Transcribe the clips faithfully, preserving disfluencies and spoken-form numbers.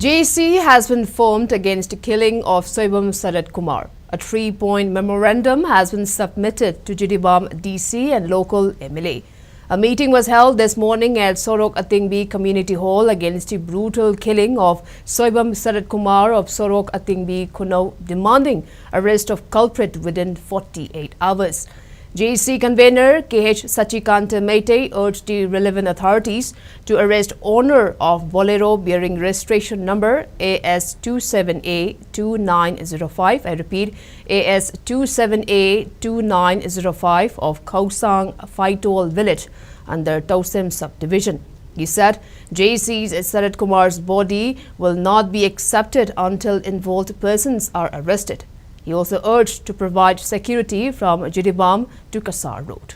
J C has been formed against the killing of Soibam Sarat Kumar. A three-point memorandum has been submitted to Jiribam D C and local M L A. A meeting was held this morning at Sorok Atingbi Community Hall against the brutal killing of Soibam Sarat Kumar of Sorok Atingbi Khunou, demanding arrest of culprit within forty-eight hours. J C convener K H Sachikanta Meitei urged the relevant authorities to arrest owner of Bolero bearing registration number A S two seven A two nine zero five. I repeat, A S two seven A two nine zero five of Khaosang Phaitol village under Tausem subdivision. He said J C's Sarat Kumar's body will not be accepted until involved persons are arrested. He also urged to provide security from Jiribam to Kasar Road.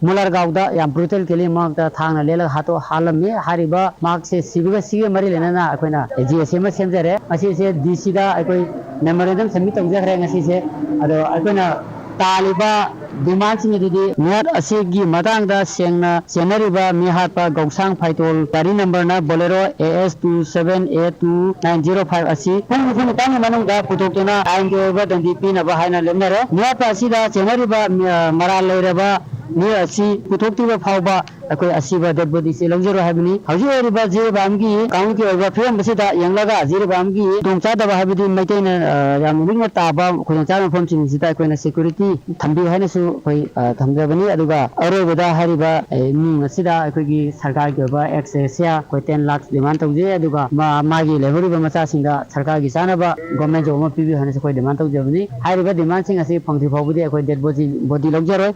ꯃꯨꯂꯔꯒꯥꯎꯗ ꯌꯥꯝ ꯕ꯭ꯔꯨꯇꯦꯜ killing ꯃꯍꯥꯛꯇ ꯊꯥꯡꯅ ꯂꯦꯜꯂꯒ ꯍꯥꯠꯇꯣꯛ ꯍꯥꯠꯂꯝꯃꯤ꯫ ꯍꯥꯏꯔꯤꯕ ꯃꯍꯥꯛꯁꯦ ꯁꯤꯕꯒ ꯁꯤꯒ ꯃꯔꯤ ꯂꯩꯅꯅ ꯑꯩꯈꯣꯏꯅ A G ꯑꯦꯁ ꯑꯃ ꯁꯦꯝꯖꯔꯦ꯫ ꯃꯁꯤꯁꯦ ꯗꯤ ꯁꯤꯗ ꯑꯩꯈꯣꯏ ꯃꯦꯃꯣꯔꯦꯟꯗꯝ ꯁꯕꯃꯤꯠ ꯇꯧꯖꯈ꯭ꯔꯦ ꯉꯁꯤꯁꯦ꯫ ꯑꯗꯣ ꯑꯩꯈꯣꯏꯅ ꯇꯥꯜꯂꯤꯕ ꯗꯤꯃꯥꯟꯁꯤꯡ ꯑꯗꯨꯗꯤ ꯃꯤꯍꯥꯠ ꯑꯁꯤꯒꯤ ꯃꯇꯥꯡꯗ ꯁꯦꯡꯅ ꯆꯦꯟꯅꯔꯤꯕ ꯃꯤꯍꯥꯠꯄ ꯒꯧꯁꯥꯡ ꯐꯥꯏꯇꯣꯜ ꯒꯥꯔꯤ ꯅꯝꯕꯔꯅ ꯕꯣꯂꯦꯔꯣ A S two seven A two nine zero five ꯑꯁꯤ ꯄꯨꯡ ꯅꯤꯐꯨ ꯅꯤꯄꯥꯟꯒꯤ ꯃꯅꯨꯡꯗ ꯄꯨꯊꯣꯛꯇꯨꯅ ꯑꯥꯏꯟꯒꯤ ꯑꯣꯏꯕ ꯗꯟꯗꯤ ꯄꯤꯅꯕ ꯍꯥꯏꯅ ꯂꯦꯞꯅꯔꯦ꯫ ꯃꯤꯍꯥꯠꯄ ꯑꯁꯤꯗ ꯆꯦꯟꯅꯔꯤꯕ ꯃꯤ-, ꯑ, ꯃꯔꯥꯜ ꯂꯩꯔꯕ ꯃꯤꯑꯣꯏ ꯑꯁꯤ ꯄꯨꯊꯣꯛꯇ꯭ꯔꯤꯕ ꯐꯥꯎꯕ ꯑꯩꯈꯣꯏ ꯑꯁꯤꯕ ꯗꯦꯗ ꯕꯣꯗꯤꯁꯤ ꯂꯧꯖꯔꯣꯏ ꯍꯥꯏꯕꯅꯤ꯫ ꯍꯧꯖꯤꯛ ꯑꯣꯏꯔꯤꯕ ꯖꯤꯔꯤꯕꯥꯝꯒꯤ ꯀꯥꯡꯂꯨꯞꯀꯤ ꯑꯣꯏꯕ ꯐꯤꯕꯝ ꯑꯁꯤꯗ ꯌꯦꯡꯂꯒ ꯖꯤꯔꯤꯕꯥꯝꯒꯤ ꯈꯨꯗꯣꯡꯆꯥꯗꯕ ꯍꯥꯏꯕꯗꯤ ꯃꯩꯇꯩꯅ, ꯑ, ꯌꯥꯝꯅ ꯂꯤꯛꯅ ꯇꯥꯕ ꯈꯨꯗꯣꯡꯆꯥꯗꯕ ꯃꯐꯝꯁꯤꯡꯁꯤꯗ ꯑꯩꯈꯣꯏꯅ ꯁꯦꯀ꯭ꯌꯨꯔꯤꯇꯤ ꯊꯝꯕꯤꯌꯨ ꯍꯥꯏꯅꯁꯨ ꯑꯩꯈꯣꯏ, ꯑ, ꯊꯝꯖꯕꯅꯤ꯫ ꯑꯗꯨꯒ ꯑꯔꯣꯏꯕꯗ ꯍꯥꯏꯔꯤꯕ, ꯑ, ꯏꯃꯨꯡ ꯑꯁꯤꯗ ꯑꯩꯈꯣꯏꯒꯤ ꯁꯔꯀꯥꯔꯒꯤ ꯑꯣꯏꯕ ꯑꯦꯛꯁ ꯒ꯭ꯔꯦꯁꯤꯌꯥ ꯑꯩꯈꯣꯏ ꯇꯦꯟ ꯂꯥꯈ ꯗꯤꯃꯥꯟ ꯇꯧꯖꯩ꯫ ꯑꯗꯨꯒ ꯃꯥ-, ꯃꯥꯒꯤ ꯂꯩꯍꯧꯔꯤꯕ ꯃꯆꯥꯁꯤꯡꯗ ꯁꯔꯀꯥꯔꯒꯤ ꯆꯥꯅꯕ ꯒꯣꯔꯃꯦꯟ ꯖꯣꯕ ꯑꯃ ꯄꯤꯕꯤꯌꯨ ꯍꯥꯏꯅꯁꯨ ꯑꯩꯈꯣꯏ ꯗꯤꯃꯥꯟ ꯇꯧꯖꯕꯅꯤ꯫ ꯍꯥꯏꯔꯤꯕ ꯗꯤꯃꯥꯟꯁꯤꯡ ꯑꯁꯤ ꯐꯪꯗ꯭ꯔꯤ ꯐꯥꯎꯕꯗꯤ ꯑꯩꯈꯣꯏ ꯗꯦꯗ ꯕꯣꯗꯤ, ꯕꯣꯗꯤ ꯂꯧꯖꯔꯣꯏ꯫